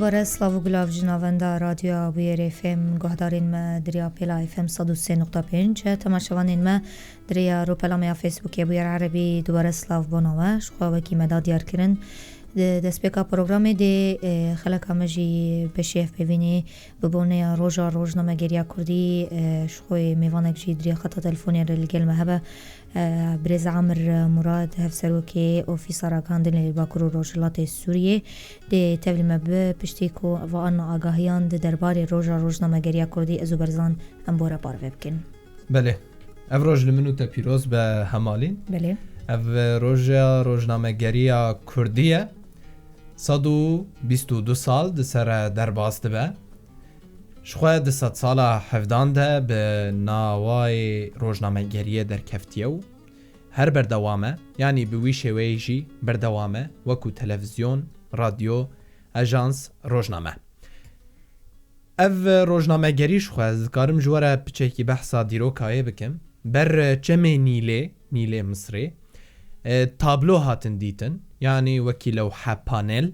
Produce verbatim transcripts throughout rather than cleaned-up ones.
Were slav û gulav ji navenda Radyoya Bûyerê F M, guhdarên me di rêya pêla F M sed û sê nokta pênc, temaşevanên me di rêya rûpela me ya Facebookê Bûyer Erebî, di were slav bona we, ji xwe wekî me da diyar kirin. Di destpêka programê de, e, xeleka me jî beşê hevpeyvînê bi boneya Roja Rojnamegeriya Kurdî, e, ji xwe mêvanek jî di rêya xeta telefonê re li gel me hebe. E, Birêz Amir Murad, hevserokê Ofîsa Ragihandinê li Bakur û Rojhilatê Sûriyê, dê tevlî me bi piştî ku van agahiyan di derbarê Roja Rojnamegeriya Kurdî ez û Berzan em bore parve bikin. Belê. Ev roj li min û te pîroz be hemalîn. Belê. Ev roja rojnamegeriya Kurdî ye. Sed û bîst û du sal di ser re derbas dibe. Ji xwe di sedsala hevdan de bi navayê rojnamegeriyê derkeftiye û her berdewam e, yanî bi wî şêweyê jî berdewam e, wekû televîzyon, radyo, ajans, rojname. Ev rojnamegerî ji xwe, ez dikarim ji we re piçekî behsa dîrokayê bikim. Ber çemê Nîlê, Nîlê Misrê, e, tablo hatin dîtin, yanî wekî lewhe panel,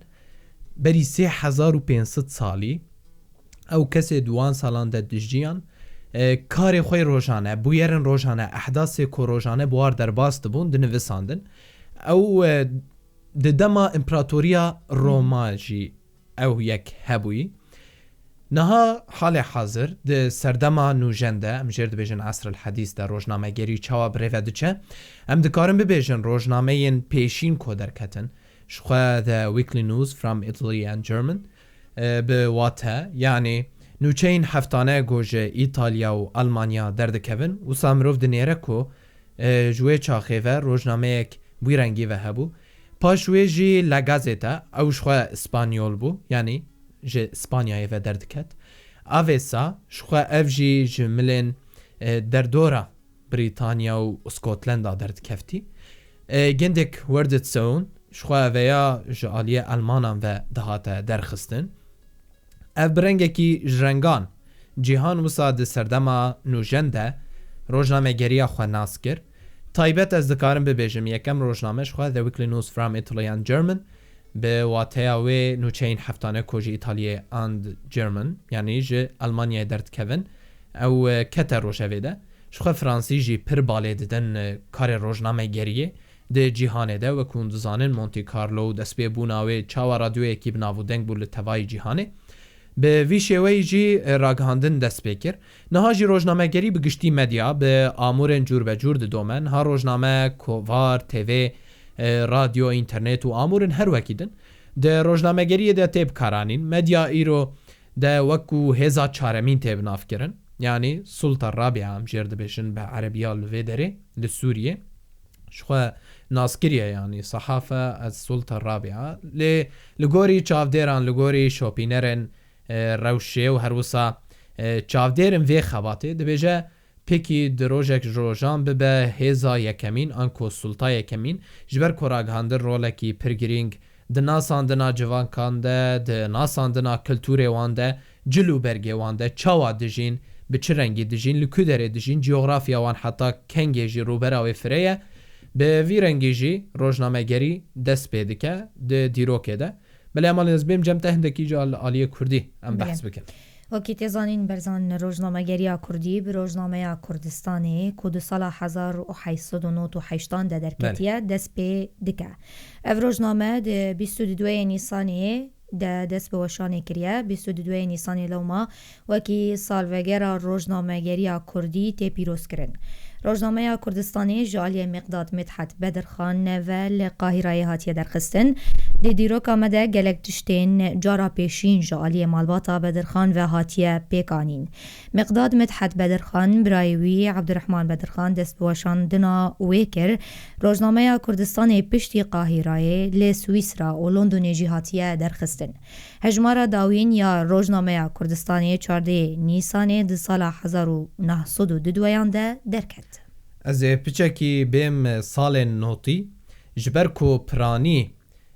berî sê hezar û pênc sed salî, ew kesê di wan salan de dijiyan, e, karê xwe rojane, bûyerên rojane, ehdasê ku rojane bi war derbas dibûn, dinivisandin. Ew, e, di dema împeratoriya Roma jî ew yek hebûyî. Niha halê hazir di serdema nûjen de, em jêr dibêjin esr el hedîs de, rojnamegerî çawa bi rê ve diçe? Em dikarin bibêjin rojnameyên pêşîn ku derketin, ji xwe The Weekly News from Italy and German, e, bi wate, yanî nûçeyên heftane ku ji Îtalya û Almanya derdikevin, wisa mirov dinêre ku, e, ji wê çaxê ve rojnameyek wî rengî ve hebû. Paş wê jî La Gazzetta, ew ji xwe spanyol bû, yanî ji Spanyayê ve derdiket. Avesa, ji xwe ev jî ji milên, e, derdora Brîtanya û Skotlanda derdikeftî. E, gendek Worded Sound, ji xwe eveya ji aliyê Elmanan ve dihate derxistin. Ev bi rengekî ji rengan cîhan wisa di serdema nûjen de rojnamegeriya xwe nas kir. Taybet ez dikarim bibêjim, yekem rojname ji xwe The Weekly News from Italy and German, bi wateya wê nûçeyên heftane ku ji Îtaliyê and German, yanî ji Elmanyayê derdikevin, ew, e, kete rojevê de. Ji xwe Fransî jî pir balê didin, e, karê rojnamegeriyê di cîhanê de. Wekû hûn dizanin, Monte Carlo û destpêbûna wê çawa radyoyekî bi nav û deng bû li tevayî cîhanê. Bi vî şêweyî jî, e, ragihandin dest pê kir. Niha jî rojnamegerî bi giştî medya bi amûrên cûr be cûr didome. Niha rojname, kovar, T V, e, radyo, înternet û amûrên her wekî din di rojnamegeriyê de tê bikaranîn. Medya îro de wekû hêza çaremîn tê binavkirin. Yanî Sulta Rabia, em jêr dibêjin bi erebiya li vê derê, li Sûriyê. Ji xwe naskiriye, yanî Sahafe ez Sulta Rabia. Lê li gorî çavdêran, li gorî şopînerên, e, rewşê û her wisa, e, çavdêrin vê xebatê, dibêje, pêkî di rojek ji rojan bibe hêza yekemîn, anko sulta yekemîn, ji ber ku ragihandin rolekî pir girîng di nasandina civankan de, di nasandina kulturê wan de, cil û bergê wan de, çawa dijîn, bi çi rengî dijîn, li ku derê dijîn, ciyografya wan heta kengê jî rûbera wê fire ye. Bi vî rengî jî rojnamegerî dest pê dike di dîrokê de. Belê, hemalên ez bêm cem te hindekî ji al-, aliyê kurdî em Belê. behs bikin. Wekî tê zanîn, Berzan, rojnamegeriya kurdî bi rojnameya Kurdistanê ku di sala hezar û heşt sed û nod û heştan de derketiye, Belê. dest pê dike. Ev rojname di bîst û duweyê Nîsanê de dest bi weşanê kiriye. Bîst û duweyê Nîsanê lewma wekî salvegera rojnamegeriya kurdî tê pîrozkirin. Rojnameya Kurdistanê ji aliyê Miqdad Midhet Bedirxan ve li Qahirayê hatiye derxistin. Di dîroka me de gelek tiştên cara pêşîn ji aliyê malbata Bedirxan ve hatiye pêkanîn. Miqdad Midhet Bedirxan, birayê wî Ebdurehman Bedirxan dest bi weşandina wê kir. Rojnameya Kurdistanê piştî Qahirayê li Swîsra û Londonê jî hatiye derxistin. Hejmara dawîn ya Rojnameya Kurdistanê çardeh Nîsanê di sala hezar û neh sed û duduweyan de derket. Ez ê piçekî bêm salên notî, ji ber ku piranî,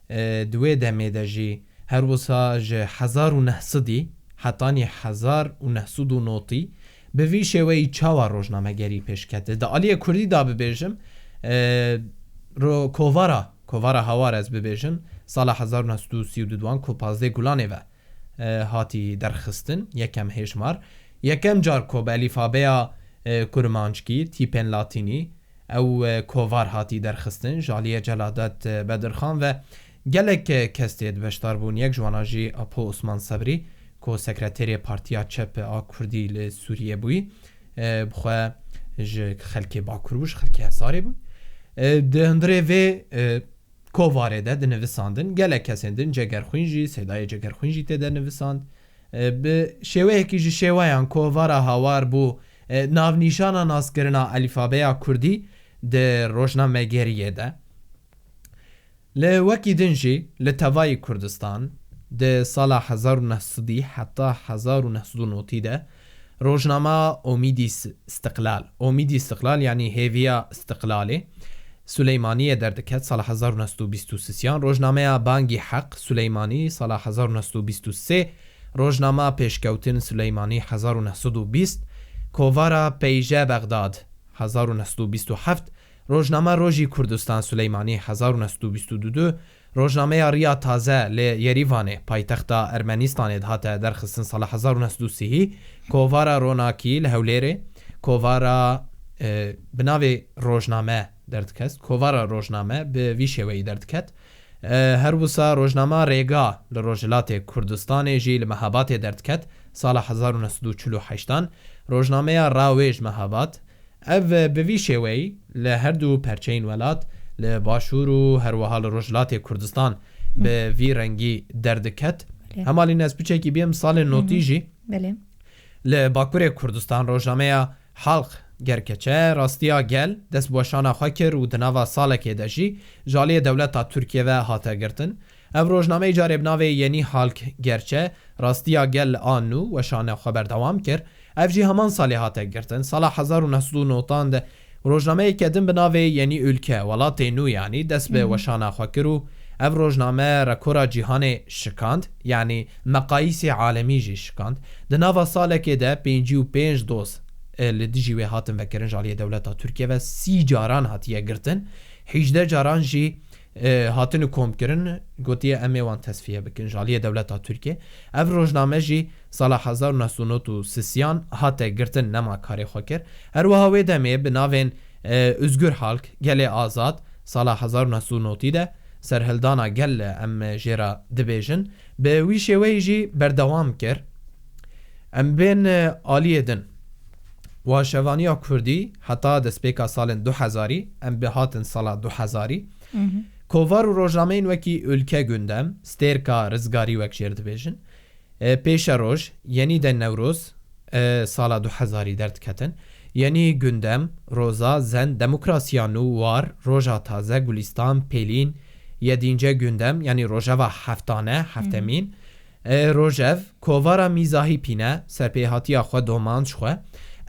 e, di wê demê de jî her wisa ji hezar û neh sedî hetanî hezar û neh sed û notî bi vî şêweyî çawa rojnamegerî pêş kete. Di aliyê kurdî de bibêjim, e, ro-, kovara, kovara Hawar ez bibêjim, sala hezar û neh sed û sî û du wan ku pazdeh Gulanê ve e, hatî derxistin, yekem hêjmar. Yekem car ku bi elîfabeya, e, kurmanckî, tîpên latînî, ew, e, kovar hatî derxistin, ji aliyê Celadet, e, Bedirxan ve gelek, e, kes tê de beşdar bûn. Yek ji wana jî Apo Osman Sebrî, ku sekreterê Partiya Çep a Kurdî li Sûriyê bûyî, e, bi xwe ji xelkê Bakur bû, ji xelkê Hesarê bû. E, di hundirê vê, e, kovarê de dinivisandin. Gelek kesên din, Cegerxwîn jî, Seydayê Cegerxwîn jî tê de nivisand. E, bi şêweyekî ji şêweyan kovara hawar bû, e, navnîşana naskirina elîfabeya kurdî di rojnamegeriyê de. Li wekî din jî li tevayî Kurdistan di sala hezar û neh sedî heta hezar û neh sed û notî de rojnama Omîdî S-, Istiqlal, Omîdî Istiqlal, yanî hêviya Istiqlalê, Suleymaniyê derdiket sala hezar û neh sed û bîst û sisiyan, rojnameya Bangî Heq Suleymanî sala hezar û neh sed û bîst û sê, rojnama Pêşkewtin Suleymanî hezar û neh sed û bîst, kovara Peyje Bexdad hezar û neh sed û bîst û heft, rojnama Rojî Kurdistan Suleymanî hezar û neh sed û bîst û du, rojnameya Riya Taze li Yerîvanê, paytexta Ermenistanê de hate derxistin sala hezar û neh sed û sî, kovara Ronakî li Hewlêrê, kovara, e, bi navê Rojname derdikest, kovara Rojname bi vî şêweyî derdiket. E, her wisa rojnama Rêga li Rojhilatê Kurdistanê jî li Mehabatê derdiket, sala hezar û neh sed û çil û heştan, rojnameya Rawêj Mehabat, ev bi vî şêweyî li her du perçeyên welat, li Başûr û her wiha li Rojhilatê Kurdistan, bi vî rengî derdiket. Belê. Hemalî ez piçekî bêm salên Hı hı. notî jî Belê. li Bakurê Kurdistan rojnameya Halk Gerçeçe, Rastiya Gel, dest bi weşana xwe kir û di nava salekê de jî ji aliyê dewleta Tirkiye ve hate girtin. Ev rojnameyê carê bi navê Yenî Halk Gerçe, Rastiya Gel a nû weşana xwe berdewam kir. Ev jî heman salê hate girtin. Sala hezar û neh sed û newid de rojnameyeke din bi navê Yenî Ülke, Welatê Nû yanî, dest bi Hı hı. weşana xwe kir û ev rojname rekora cîhanê şikand, yanî meqayîsê alemî jî şikand. Di nava salekê de pêncî û pênc doz, e, li dijî wê hatin vekirin ji aliyê dewleta Tirkiye ve, sî caran hatiye girtin, hîjdeh caran jî, e, hatine komkirin, gotiye, "Em ê wan tesfiye bikin." Ji aliyê dewleta Tirkiye. Ev rojname jî sala hezar û neh sed û nod û sisiyan hate girtin, nema karê xwe kir. Her wiha wê demê bi navên, e, Özgür Halk, Gelê Azad, sala hezar û neh sed û nodî de serhildana gel em jê re dibêjin. Bi wî şêweyî jî berdewam kir. Em bên, e, aliyê din. Wa şevaniya Kurdî heta destpêka salên du hezarî, em bi hatin sala du hezarî. Hı hı. Kovar û rojnameyên wekî Ülke Gündem, Stêrka Rizgarî wek jê re dibêjin, e, Pêşeroj, Yenî de Newroz, e, sala du hezarî derdiketin. Yenî Gündem, Roza, Zen, Demokrasiya Nû, War, Roja Taze, Gulîstan, Pêlîn, Yedînce Gündem, yanî rojeva heftane, Hı hı. heftemîn, e, Rojev, Kovara Mîzahî Pîne, serpêhatiya xwe doman ji xwe.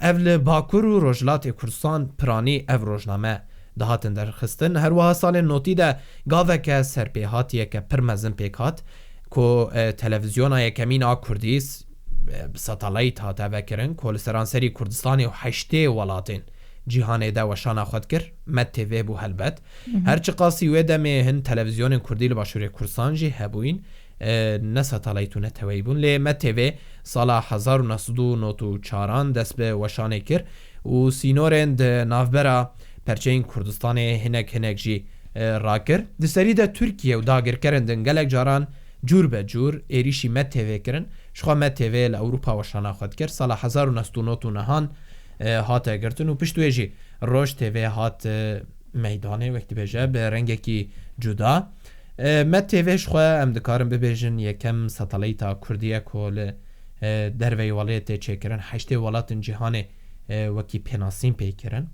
Ev li Bakur û Rojhilatê Kurdistan piranî ev rojname dihatin derxistin. Her wiha salên notî de gaveke serpêhatiyeke pir mezin pêk hat ku, e, televîzyona yekemîn a Kurdî s-, e, bi satelayt hate vekirin ku li seranserî Kurdistanê û heştê welatên cîhanê de weşana xwe dikir. Med T V bû helbet. Hı hı. Her çiqasî wê demê hin televîzyonên Kurdî li Başûrê Kurdistan jî hebûyîn, e, ne satelayt û neteweyî bûn. Lê Med T V sala hezar û neh sed û nod û çaran dest bi weşanê kir û sînorên di navbera perçeyên Kurdistanê hinek hinek jî, e, rakir. Di serî de Tirkiye û dagirkerên din gelek caran cûr be cûr êrîşî Med T V kirin. Ji xwe Med T V li Ewropa weşana xwe dikir. Sala hezar û neh sed û nod û nehan, e, hate girtin û pişt wê jî Roj T V hat, e, meydanê, wek dibêje, bi rengekî cuda. E, Med T V ji xwe em dikarin bibêjin yekem satelayta Kurdî ye ku li, e, derveyî welêt tê çêkirin. Heştê welatên cîhanê, e, wekî pênasîn pê kirin.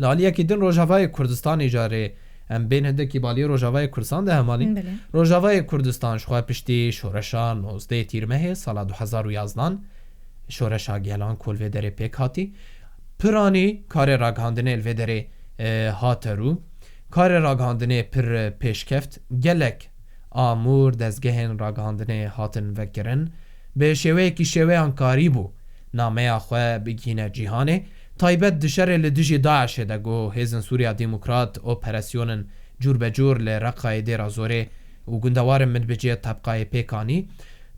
Li aliyekî din Rojavayê Kurdistanê carê em bên hindekî baliyê Rojavayê Kurdistan de hemalî. Belê. Rojavayê Kurdistan ji xwe piştî şoreşa nozdeh Tîrmehê sala du hezar û yazdan, şoreşa gelan ku li vê derê pêk hatî, piranî karê ragihandinê li vê derê, e, hate rû. Karê ragihandinê pir, e, pêşkeft, gelek amûr dezgehên ragihandinê hatin vekirin. Bi şêweyekî şêweyan karîbû nameya xwe bigihîne cîhanê. Taybet di şerê li dijî DAIŞê de ku Hêzên Sûriya Demokrat operasyonin cûr be cûr li Reqayê, Dêra Zorê û gundewarên Minbicê tebqayê pêk anî.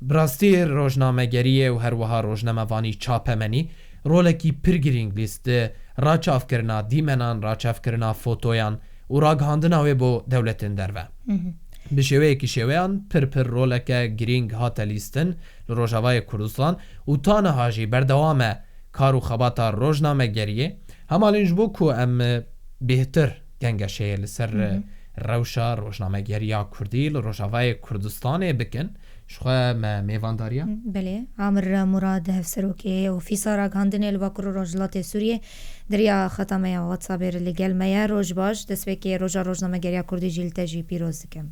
Bi rastî rojnamegeriyê û her wiha rojnamevanî çapemenî rolekî pir girîng lîst di raçavkirina dîmenan, raçavkirina fotoyan û ragihandina wê bo dewletên derve. Bi şêweyekî şêweyan pir pir roleke girîng hate lîstin li Rojavayê Kurdistan û ta niha jî berdewam e kar û xebata rojnamegeriyê. Hemalîn ji bo ku em, e, bêhtir gengeşeyê li ser, e, rewşa rojnamegeriya Kurdî li Rojavayê Kurdistanê bikin, jixwe me mêvandariya. Belê, Amir Murad, hevserokê Ofîsa Ragihandinê li Bakur û Rojhilatê Sûriyê, di riya xeta me ya WhatsAppê re li gel me ye. Roj baş, destpêkê Roja Rojnamegeriya Kurdî jî li te jî pîroz dikim.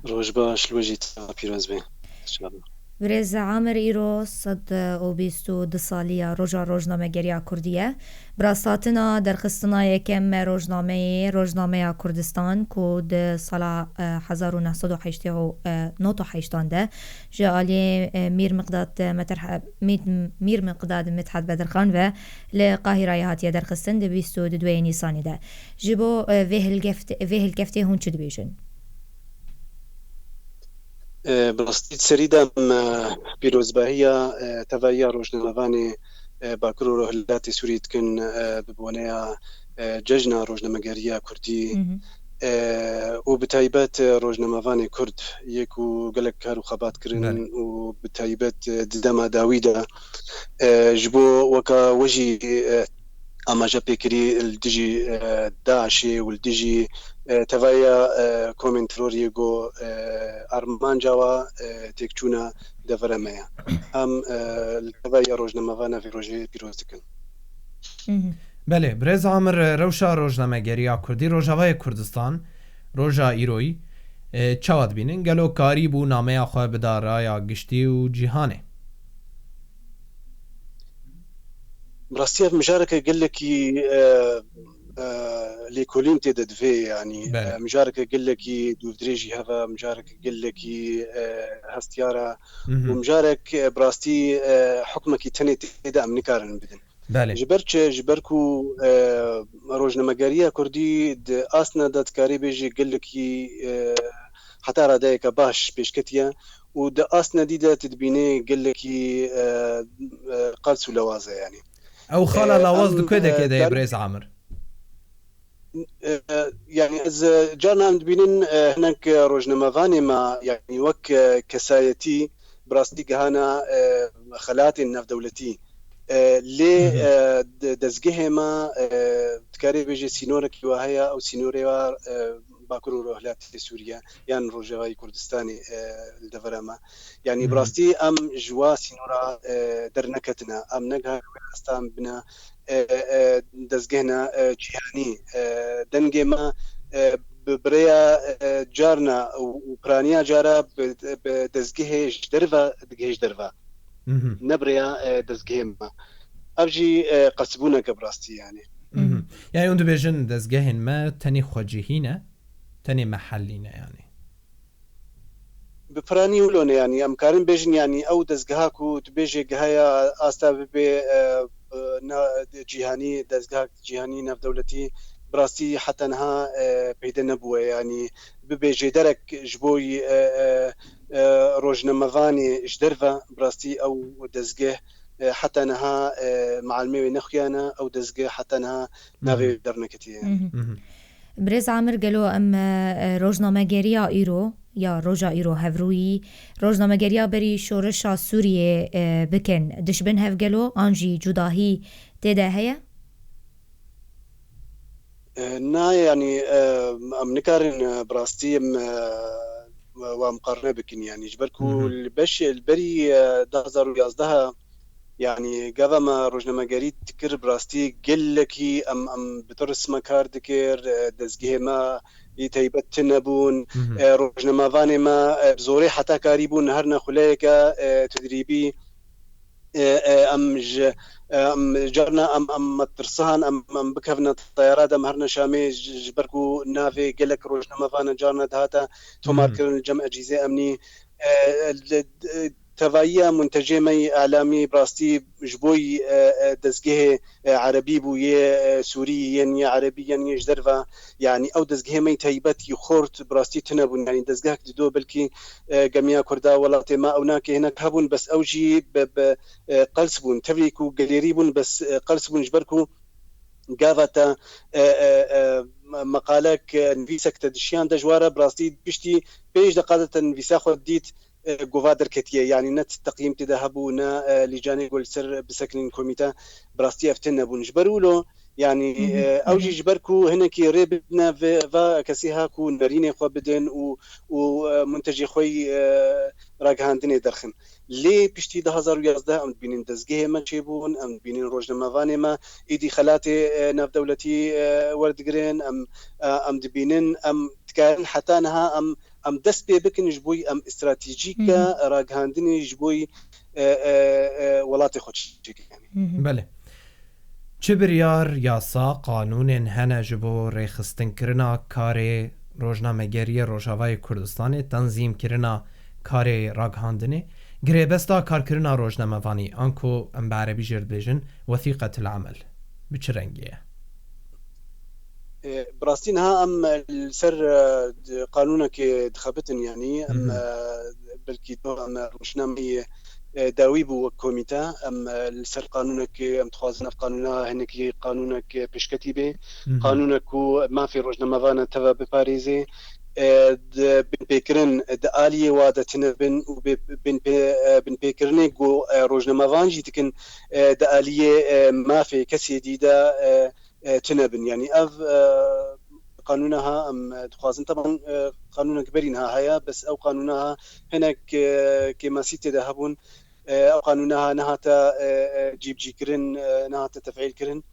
Roj baş, li we jî te pîroz be. Birêz Amir, îro sed û bîst û du saliya Roja Rojnamegeriya Kurdî ye. Bi rasthatina derxistina yekem me rojnameyê, Rojnameya Kurdistan, ku di sala, e, hezar û neh sed û heştê û, e, nod û heştan de ji aliyê, e, Mîr Miqdad Meterhe-, Mîr, Mîr Miqdad Mithat Bedirxan ve li Qahirayê hatiye derxistin di bîst û duduê Nîsanê de. Ji bo, e, vê hilgeft-, vê hilkeftê hûn çi dibêjin? E, bi rastî di serî de em, e, pîrozbahiya, e, tevahiya rojnamevanê, e, Bakur û Rojhilatê Sûrî dikin, e, bi boneya, e, cejna rojnamegeriya Kurdî, e, û bi taybet, e, rojnamevanê Kurd yê ku gelek kar û xebat kirin Belê. û bi taybet, e, di dema dawî de, e, ji bo weka we jî, e, amaje pê kirî li dijî, e, DAIŞê û li dijî, e, tevahiya, e, komên teroriyê ku, e, armanca wa, e, têkçûna devera me ye. Em, e, li tevahiya rojnamevana vê rojê pîroz dikin. Belê, birêz Amir, e, rewşa rojnamegeriya Kurdî, Rojavayê Kurdistan, roja îroyî, e, çawa dibînin? Gelo karîbû nameya xwe bida raya giştî û cîhanê? Bi rastî ev mijareke gelekî, e, e, lêkolîn tê de divê, yanî, Belê. e, mijareke gelekî dûvdirêjî heve, mijareke gelekî, e, hestiyar e. Mhm. Û mijarek, e, bi rastî, e, hukmekî tenê tê de em nikarin bidin. Belê. Ji ber çi? Ji ber ku, e, rojnamegeriya Kurdî di asna de dikarî bêjî gelekî, e, heta radeyeke baş pêşketiye û di asna dî de tu dibînî gelekî, e, e, qels û lawaz e, yanî. Ew xala E, lawaz em, di ku e, dekê de ye, der- birêz Amir? E, yanî ez, e, carna em dibînin, e, hinek, e, rojnamevanê me, yanî wek, e, kesayetî bi rastî gihana, e, xelatên navdewletî. E, lê, Hı hı. e, de-, dezgehê me, e, dikarê bêjê sînorekî wa heye, ew sînorê wa, e, Bakur û Rojhilatê Sûriye yan Rojavayê Kurdistanê, e, li devera me. Yanî Hı bi hı. rastî em ji wa sînora, e, derneketine. Em negiha wê asta em bine, e, e, dezgehna, e, cîhanî. E, dengê me, e, bi, bi rêya, e, carna û, û piraniya cara bi, bi dezgehê ji derve digihê ji derve. Mhm. Ne bi rêya, e, dezgehê me. Ev jî, e, qesbûneke bi rastî, yanî. Mhm. Mhm. Yani hûn dibêjin dezgehên me tenê xwecihî ne, tenê mehellî ne yani. Bi piranî wilo ne, yanî em karin bêjin, yanî ew dezgeha ku tu bêjê gihaya asta bibe, e, e, na, cîhanî, dezgeha cîhanî navdewletî, bi rastî heta niha, e, peyde nebûye, yanî bibe jêderek ji bo, e, e, e, rojnamevanê ji derve, bi rastî ew dezgeh, e, heta niha, e, mealimê wê nexuyane, ew dezgeh heta niha navê Mhm. wê derneketiye. Mhm. Mhm. Birêz Amir, gelo em, e, rojnamegeriya îro ya roja îro hevrûyî, rojnamegeriya berî şoreşa Sûriyê, e, bikin, dişbin hev gelo an jî cudahî tê de heye? E, na, yanî, e, em nikarin, e, bi rastî em, e, wa muqarene bikin, yanî ji ber ku Hı hı. li beş, li berî, e, du hazar û yazdeh, yanî gava me rojnamegerî dikir, bi rastî gelekî em, em bi tirs me kar dikir, e, dezgehê me yê taybet tune bûn, Hı hı. e, rojnamevanê me, e, bi zorê heta karîbûn herine xuleyeke, e, tedrîbî. E, e, em ji, e, em carna em, em me tirsihan, em, em bikevine teyara de, em herine Şamê ji, ji ber ku navê gelek rojnamevan e carna dihate tomar Hmm. kirin li cem ecîzê emnî. E, li, e, tevayiya muntecê me yê elamî bi rastî ji bo yî, e, e, dezgehê, e, erebî bû, yê, e, sûrî, yên yê erebî, yên yê ji derve, yanî ew dezgehê me yî taybet yî xort bi rastî tune bûn. Yanî dezgehek dido belkî, e, gemiya Kurda welatê me ew nake, hinek hebûn, bes ew jî bi, bi, e, qels bûn. Tevlî ku gelêrî bûn, bes, e, qels bûn, ji ber ku gava te, e, e, e, meqalek, e, nivîsek te dişiyan de ji wa re bi rastî piştî pênc deqa de te nivîsa xwe dît, e, gova derketiye. Yanî ne teqyîm tê de hebû, ne, e, lîcanê ku li ser bisekinîn komîte, bi rastî ev tune bûn. Ji ber wilo, yanî, Hı hı, e, ew hı jî hı. ji ber ku hinekî rê bidine vê, va kesî ha ku nerînê xwe bidin û, û, e, muntecê xwe yî, e, ragihandinê derxin. Lê piştî du hazar û yazdeh em dibînin dezgehê me çêbûn, em dibînin rojnamevanê me êdî xelatê, e, navdewletî, e, werdigirin, em, e, em dibînin, em dikarin heta niha em, em dest pê bikin ji bo em stratejîke Hı hı. ragihandinê ji bo, e, e, e, welatê xwe çêkin. Hı hı. Belê. Çi biryar, yasa, qanûnên hene ji bo rêxistinkirina karê rojnamegeriyê Rojavayê Kurdistanê, tenzîmkirina karê ragihandinê, girêbesta karkirina rojnamevanî, anku em bi erebî jê dibêjin wethîqetil emel, bi çi rengî ye? E, bi rastî niha em li ser, e, di-, qanûnekê dixebitin, yanî em, Hı hı. e, belkî tu em rûnişnameyê, e, dawî bû wek komîte. Em, e, li ser qanûnekê em dixwazin ev qanûna hinekî qanûnek, e, pêşketî bê. Hı hı. Qanûnek ku mafê rojnamevan e teva biparêzê. E, di binpêkirin di aliyê wa de tune bin û bê-, binpê-, e, binpêkirinê ku, e, rojnamevan jî dikin, e, di aliyê, e, mafê kesê dî de, e, e, tune bin. Yanî ev, e, qanûna ha em, e, dixwazin, teban, e, qanûnek berî niha heye, bes ew qanûna ha hinek, e, kêmasî tê de hebûn. E, ew qanûna ha nehate, e, e, cîbicîkirin, e, nehate tefîlkirin.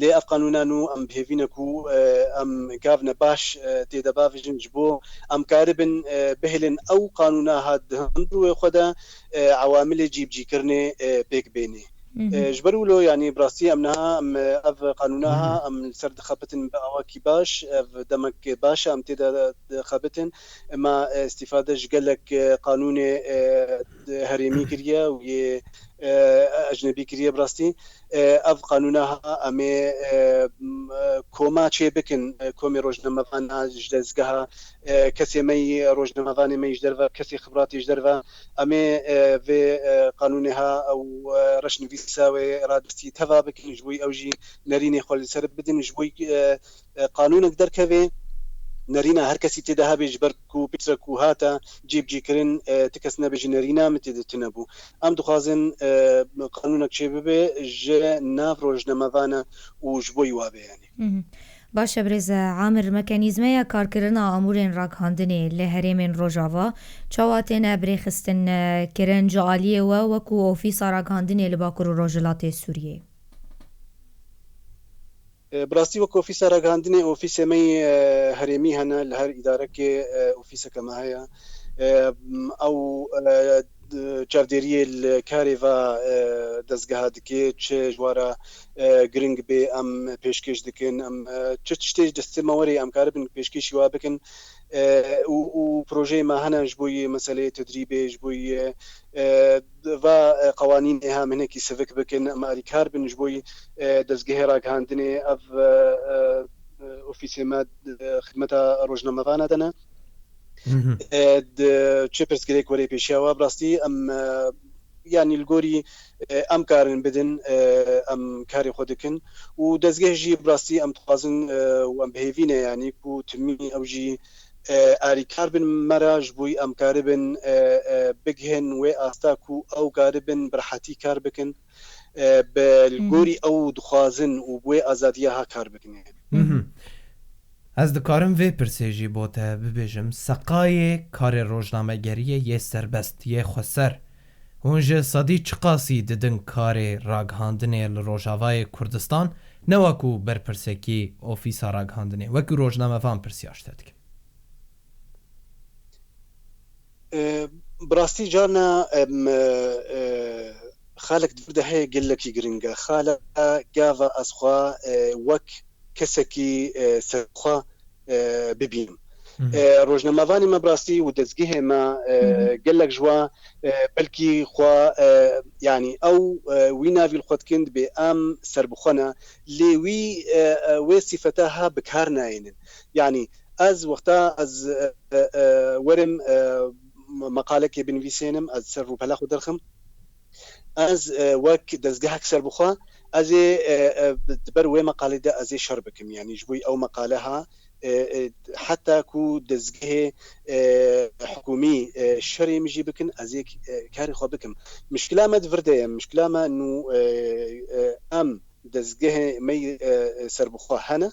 Lê ev qanûna nû em bi hêvî ne ku, e, em gavne baş, e, tê de bavêjin ji bo em karibin, e, bihêlin ew qanûna ha di hundirûyê xwe de, e, ewamilê cîbicîkirinê, e, pêk bênê. Hı hı. E, ji ber wilo, yanî bi rastî em niha em, e, ev qanûna ha Hı hı. em li ser dixebitin bi awakî baş, ev demek baş e em tê de dixebitin. Ema, e, îstîfade ji gelek, e, qanûnê, e, herêmî kiriye û yê, e, ecnebî kiriye bi rastî. E, ev qanûna ha em ê, e, m, e, koma çê bikin, e, komê rojnamevan ha ji dezgeha, e, kesê me yî, rojnamevanê me yî ji derve, kesê xibratê ji derve. Em ê, e, vê, e, qanûnê ha ew, e, reşnivîsa wê radestî teva bikin, ji bo ew jî nerînê xwe li ser bidin, ji bo, e, e, qanûnek derkeve, nerîna her kesî tê de hebe, ji ber ku piştre ku hate cîbicîkirin, e, ti kes nebêje nerîna min tê de tune bû. Em dixwazin, e, qanûnek çê bibe ji nav rojnamevan e û ji bo wa be, yanî. Hı hı. Baş e, birêz Amir, mekanîzmeya karkirina amûrên ragihandinê li herêmên Rojava çawa têne birêxistin, e, kirin ji aliyê we wekû Ofîsa Ragihandinê li Bakur û Rojhilatê Sûriyê? E, bi rastî wek ofîsa ragihandinê, ofîsê me yê, e, herêmî hene, li her îdarekê, e, ofîseke me heye. E, m, ew, e, d-, çavdêriyê li karê va, e, dezgeha dike, çi ji wa re, e, giring bê em pêşkêş dikin, em, e, çi tiştê ji destê me werê em karibin pêşkêşî wa bikin. E, û, û projeyê me hene ji bo yê meseleyê tedrîbê, ji bo yê, e, va, e, qewanînê hem hinekî sivik bikin, em alîkar bin ji bo yî, e, dezgehê ragihandinê ev, e, e, ofîsê me, e, xidmeta rojnamevana de ne. Mhm. E, di çi pirsgirêk were pêşiya wa, bi rastî em, e, yanî li gorî, e, em karin bidin, e, em karê xwe dikin û dezgeh jî bi rastî em dixwazin, e, û em bi hêvî ne, yanî ku timî ew jî, e, alîkar bin me re, ji bo em karibin, e, e, bigihin wê asta ku ew karibin bi rehetî kar bikin, e, bi, li Mhm. gorî ew dixwazin û bi wê azadiya ha kar bikin. Mhm. Ez dikarim vê pirsê jî bo te bibêjim, seqayê karê rojnamegeriyê yê serbest, yê xweser, hûn ji sedî çiqasî didin karê ragihandinê li Rojavayê Kurdistan, ne wekû berpirsekî Ofîsa Ragihandinê, wekî rojnamevan pirsiya ji te dikim. E, bi rastî carna, em, e, e, xalek di vir de heye gelekî giring e. Xala gava ez xwe, e, wek kesekî, e, serxwe, e, bibînim. E, rojnamevanê me bi rastî û dezgehê me, e, gelek ji wa, e, belkî xwe, e, yanî ew, e, wî navî li xwe dikin, dibê em serbixwe ne, lê wî, e, e, wê sîfeta ha bi kar nayênin. Yanî ez wexta ez, e, e, e, werim, e, me-, meqalekê binivîsênim, ez ser rûpela xwe derxim. Ez, e, wek dezgehek serbixwe, ez ê, e, e, di ber wê meqalê de ez ê şer bikim. Yanî ji bo ew meqale ha, e, e, heta ku dezgehê, e, hikûmî, e, şerê min jî bikin, ez ê, e, karê xwe bikim. Mişkila me di vir de ye. Mişkila me nû, e, e, em dezgehê me yê, e, e, serbixwe hene.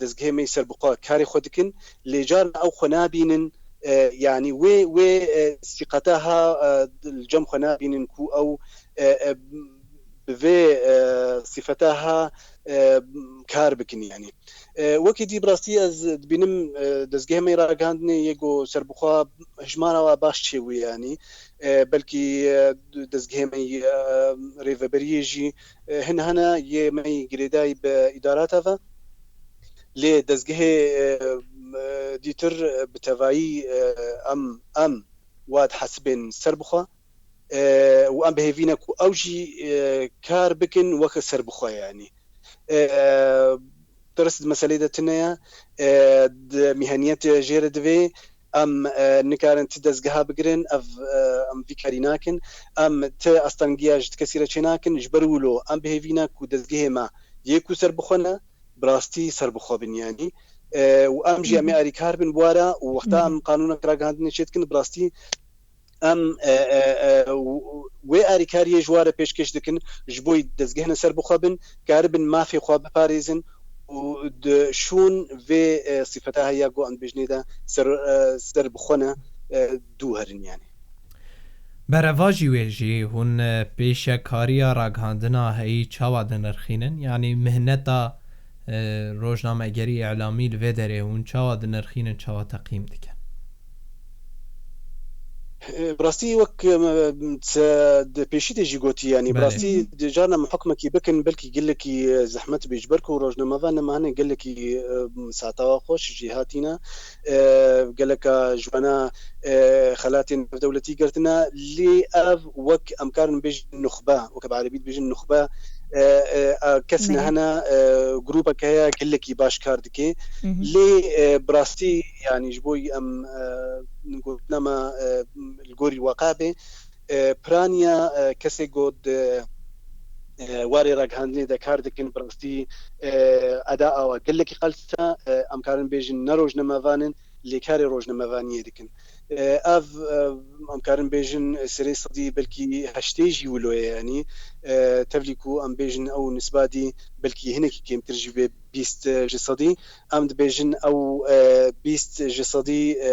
Dezgehê me yê serbixwe karê xwe dikin. Lê carna ew xwe nabînin, e, yanî wê, wê, e, sîqeta ha, e, li cem xwe nabînin ku ew, e, e, bi vê, e, sîfeta ha, e, kar bikin yanî. E, wekî dî bi rastî ez dibînim, e, dezgehê me yê ragihandinê yê ku serbixwe hijmara wa baş çêbûye yanî. E, belkî, e, dezgehê me yê, e, rêveberiyê jî, e, hin hene yê me yê girêdayî bi îdarata ve. Lê dezgehê, e, e, dîtir, e, bi tevayî, e, em, em wa dihesibên serbixwe, e, û em bi hêvî ne ku ew jî, e, kar bikin weke serbixwe yanî. E, Pirs di meselê de tune ye, e, di mîheniyetê jê re divê em, e, nikarin ti dezgeha bigirin, ev, e, em vî karî nakin, em ti astengiya ji ti kesî re çênakin, ji ber wilo em bi hêvî ne ku dezgehê me yê ku serbixwe ne, bi rastî serbixwe bin yanî. E, û em jî em ê alîkar bin bi wa re û wexta em qanûnek ragihandinê çêdikin, bi rastî em, e, e, e, w-, wê alîkariyê ji wa re pêşkêş dikin, ji bo dezgehine serbixwe bin, karibin mafê xwe biparêzin û di şûn vê, e, sîfeta heye ku em dibêjinê de ser, e, serbixwe ne, e, dû herin yanî. Berevajî wê jî hûn, e, pêşekariya ragihandina heyî çawa dinirxînin? Yanî mihneta, e, rojnamegerî, îlamî li vê derê hûn çawa dinirxînin, çawa teqîm dikin? E, bi rastî wek, e, me, te di pêşî de jî gotî, yanî bi Belê. rastî di carna em hukmekî bikin, belkî gelekî, e, zehmet bê, ji ber ku rojnamevan me hene gelekî, e, saeta wa xweş jêhatî ne, e, geleka ji wana, e, xelatên navdewletî girtine, lê ev wek em karin bêjin nuxbe, weke bi erebî dibêjin nuxbe, e, e, e, kes Belê. nehene, e, grûpek heye gelekî baş kar dike. Hı hı. Lê, e, bi rastî, yanî ji bo em, e, gotina me, e, li gorî weqa bê, e, piraniya, e, kesê ku di, e, warê ragihandinê de kar dikin, bi rastî, e, eda awa gelekî qels e, e, em karin bêjin ne rojnamevan in, lê karê rojnamevaniyê dikin. E, ev, e, em karin bêjin serê sedî belkî heştê jî wilo ye, yanî, e, tevlî ku em bêjin ew nisba dî belkî hinekî kêmtir jî bê bîst ji sedî. Em dibêjin ew, e, bîst ji sedî, e,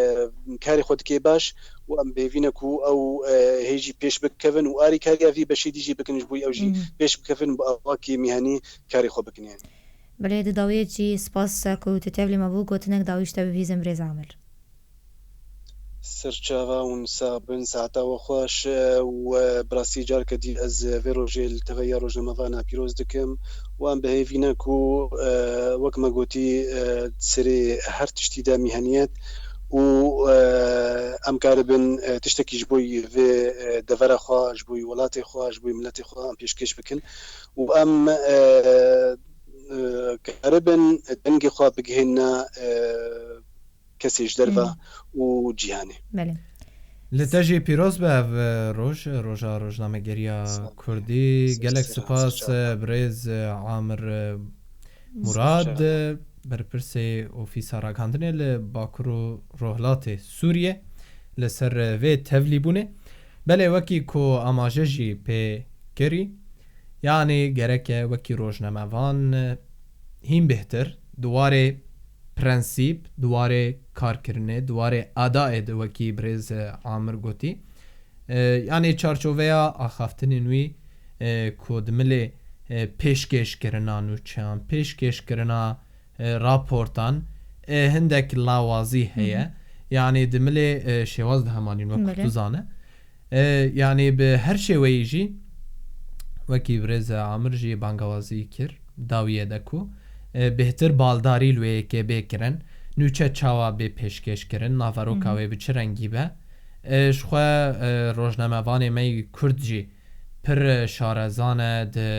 karê xwe dike baş û em bi hêvî ne ku ew, e, hê jî pêş bikevin û arîkariya vî beşê dî jî bikin ji bo ew jî Mhm. pêş bikevin bi awakî mîhanî karê xwe bikin yanî. Belê, di dawiyê jî spas ku tu tevlî me bû, gotinek dawî ji te bibihîzim birêz Amir. Serçava hûn sax bin, saeta we xweş, e, û, e, bi rastî careke dî ez vê rojê li teveya rojnamevana pîroz dikim û em bi hêvî ne ku, e, wek me gotî, e, di serê her tiştî de mîheniyet û, e, em karibin, e, tiştekî ji bo vê, e, devera xwe, ji bo welatê xwe, ji bo miletê xwe em pêşkêş bikin û em, e, e, karibin dengê xwe bigihîne, e, kesê ji derve Hmm. û cîhanê. Belê. Li te jî pîroz be ev, e, roj, roja rojnamegeriya Sağ ol. Kurdî. Sağ ol. Gelek Sağ ol. spas, Sağ ol. e, birêz, e, Amir, e, Murad, Sağ ol. e, berpirsê Ofîsa Ragihandinê li Bakur û Rojhilatê Sûriyê li ser, e, vê tevlîbûnê. Belê, wekî ku amaje jî pê kirî, yanî gereke wekî rojnamevan, e, hîn bêhtir di warê prensîp, di warê karkirinê, di warê edayê de wekî birêz, e, Amir gotî. E, yanî çarçoveya axaftinên wî, e, ku di milê, e, pêşkêşkirina nûçeyan, pêşkêşkirina, e, raportan, e, hindek lawazî heye. Hı hı. Yanî di milê, e, şêwaz de hemanîn wek Belê. tu zane. E, yanî bi her şêweyî jî, wekî birêz Amir jî bangawazî kir, dawiyê de ku, e, bêhtir baldarî li wê yekê bê kirin. Nûçe çawa bê pêşkêş kirin, naveroka wê bi çi rengî be? E, ji xwe, e, rojnamevanê me yî Kurd jî pir şarezan e di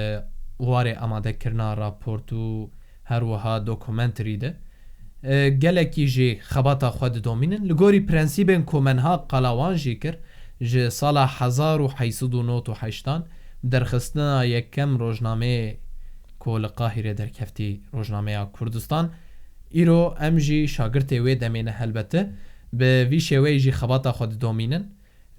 warê amadekirina raport û her wiha dokumenterî de. E, gelekî jî xebata xwe didomînin. Li gorî prensîbên ku Menha qala wan jî kir, ji sala hezar û heyt sed û nod û heştan bi derxistina yekem rojnameyê ku li Qahîrê derkeftî, Rojnameya Kurdistan, îro em jî şagirtê wê demê ne helbete. Bi vî şêweyê jî xebata xwe didomînin.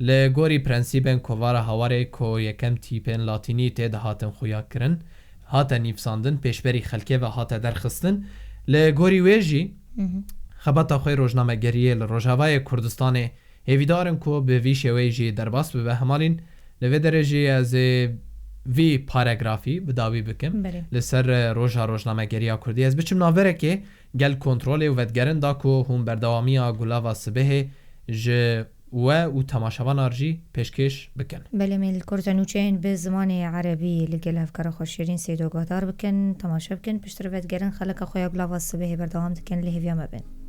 Li gorî prensîbên kovara Hawarê ku yekem tîpên latînî tê de hatin xuyakirin, hate nivîsandin, pêşberî xelkê ve hate derxistin. Li gorî wê jî xebata xwe rojnamegeriyê li Rojavayê Kurdistanê hêvîdar in ku bi vî şêweyê jî derbas bibe. Hemalîn, li vê derê jî ez ê vî paragrafî bi dawî bikim. Belê. Li ser, e, roja rojnamegeriya Kurdî ez biçim navberekê gel kontrolê û vedigerin da ku hûn berdewamiya Gulava Sibehê ji we û temaşevanan jî pêşkêş bikin. Belê, me li kurta nûçeyên bi zimanê erebî li gel hevkara xwe Şêrîn Seydo guhdar bikin, temaşe bikin, piştre vedigerin xeleka xwe ya Gulava Sibehê berdewam dikin, li hêviya me bin.